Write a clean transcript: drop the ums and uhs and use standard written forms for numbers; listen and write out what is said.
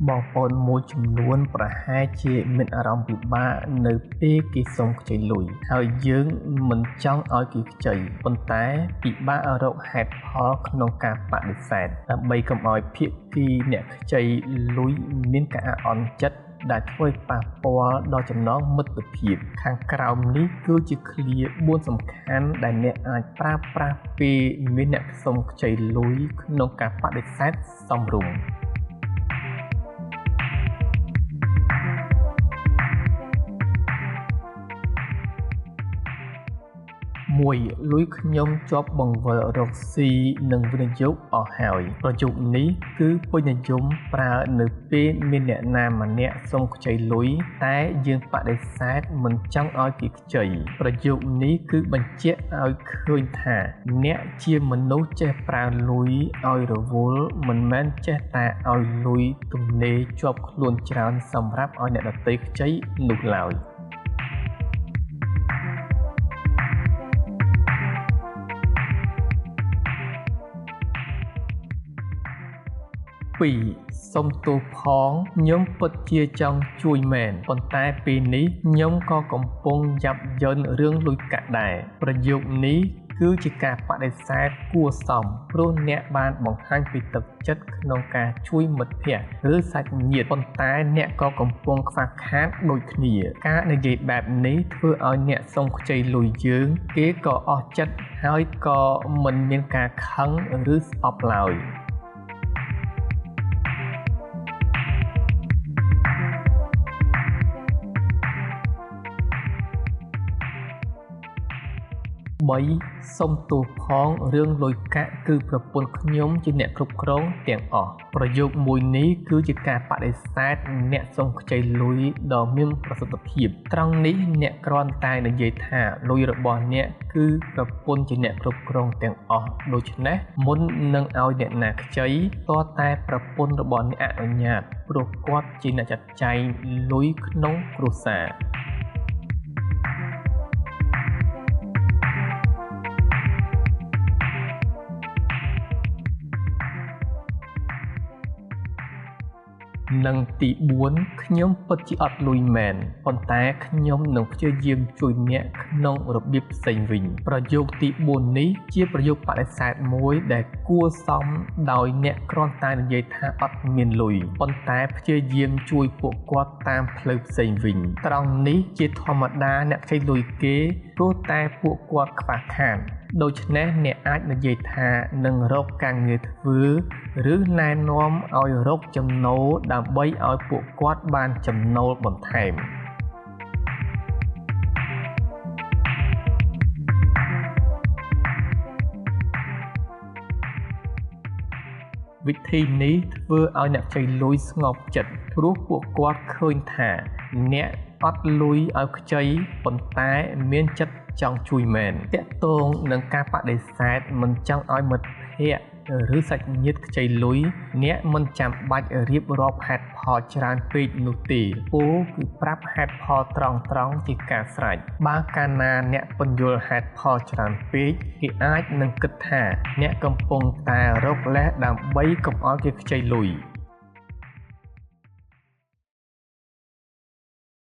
បងប្អូនមួយចំនួនប្រហែលជាមានអារម្មណ៍ពិបាកនៅពេលគេសុំខ្ចីលុយហើយយើងមិនចង់ឲ្យគេខ្ចីប៉ុន្តែពិបាករកហេតុផលក្នុងការបដិសេធដើម្បីកុំឲ្យភាគីអ្នកខ្ចីលុយមានការអន់ចិត្តដែលធ្វើឲ្យប៉ះពាល់ដល់ចំណងមិត្តភាពខាងក្រោមនេះគឺជាឃ្លា4សំខាន់ដែលអ្នកអាចប្រើប្រាស់ពេលមានអ្នកសុំខ្ចីលុយក្នុងការបដិសេធសមរម្យ1លុយខ្ញុំជាប់បង្វិលរកស៊ីនិងវិនិយោគអស់ហើយប្រយោគនេះគឺពេញនិយមប្រើនៅពេលមានអ្នកណាម្នាក់សុំខ្ចីលុយតែយើងបដិសេធមិនចង់ឲ្យគេខ្ចីប្រយោគនេះគឺបញ្ជាក់ឲ្យឃើញថាអ្នកជាមនុស្សចេះប្រើលុយឲ្យរវល់មិនមែនចេះតែឲ្យលុយទំនេរជាប់ខ្លួនច្រើនសម្រាប់ឲ្យអ្នកដទៃខ្ចីនោះឡើយ2សុំទោសផងខ្ញុំពិតជាចង់ជួយមែនប៉ុន្តែពេលនេះខ្ញុំក៏កំពុងយ៉ាប់យ៉ឺនរឿងលុយកាក់ដែរប្រយោគនេះគឺជាការបដិសេធគួរសមព្រោះអ្នកបានបង្ហាញពីទឹកចិត្តក្នុងការជួយមិត្តភក្តិឬសាច់ញាតិប៉ុន្តែអ្នកក៏កំពុងខ្វះខាតដូចគ្នាការនិយាយបែបនេះធ្វើឲ្យអ្នកសុំខ្ចីលុយយើងគេក៏អស់ចិត្តហើយក៏មិនមានការខឹងឬស្អប់ឡើយ3សុំទោសផងរឿងលុយកាក់គឺប្រពន្ធខ្ញុំជាអ្នកគ្រប់គ្រងទាំងអស់ប្រយោគមួយនេះគឺជាការបដិសេធអ្នកសុំខ្ចីលុយដ៏មានប្រសិទ្ធភាពត្រង់នេះអ្នកគ្រាន់តែនិយាយថាលុយរបស់អ្នកគឺប្រពន្ធជាអ្នកគ្រប់គ្រងទាំងអស់ដូច្នេះមុននឹងឲ្យអ្នកណាខ្ចីទាល់តែប្រពន្ធរបស់អ្នកអនុញ្ញាតព្រោះគាត់ជាអ្នកចាត់ចែងលុយក្នុងគ្រួសារនិងទី4ខ្ញុំពិតជាអត់លុយមែនប៉ុន្តែខ្ញុំនឹងព្យាយាមជួយអ្នកក្នុងរបៀបផ្សេងវិញប្រយោគទី4នេះជាប្រយោគបដិសេធមួយដែលគួរសមដោយអ្នកគ្រាន់តែនិយាយថាអត់មានលុយប៉ុន្តែព្យាយាមជួយពួកគាត់តាមផ្លូវផ្សេងវិញត្រង់នេះជាធម្មតាអ្នកខ្ចីលុយគេព្រោះតែពួកគាត់ខ្វះខាតដូច្នេះអ្នកអាចនិយាយថានឹងរកការងារធ្វើឬណែនាំឲ្យរកចំណូលដើម្បីឲ្យពួកគាត់បានចំណូលបន្ថែមវិធីនេះធ្វើឲ្យអ្នកខ្ចីលុយស្ងប់ចិត្តព្រោះពួកគាត់ឃើញថាអ្នកអត់លុយឲ្យខ្ចីប៉ុន្តែមានចិត្តចង់ជួយមែនទាក់ទងនឹងការបដិសេធមិនចង់ឲ្យមិត្តភក្តិឬសាច់ញាតិខ្ចីលុយអ្នកមិនចាំបាច់រៀបរាប់ហេតុផលច្រើនពេកនោះទេពោលគឺប្រាប់ហេតុផលត្រង់ៗជាការស្រេចបើកាលណាអ្នកពន្យល់ហេតុផលច្រើនពេកគេអាចនឹងគិតថាអ្នកកំពុងតែរកលេសដើម្បីកុំឲ្យគេខ្ចីលុយ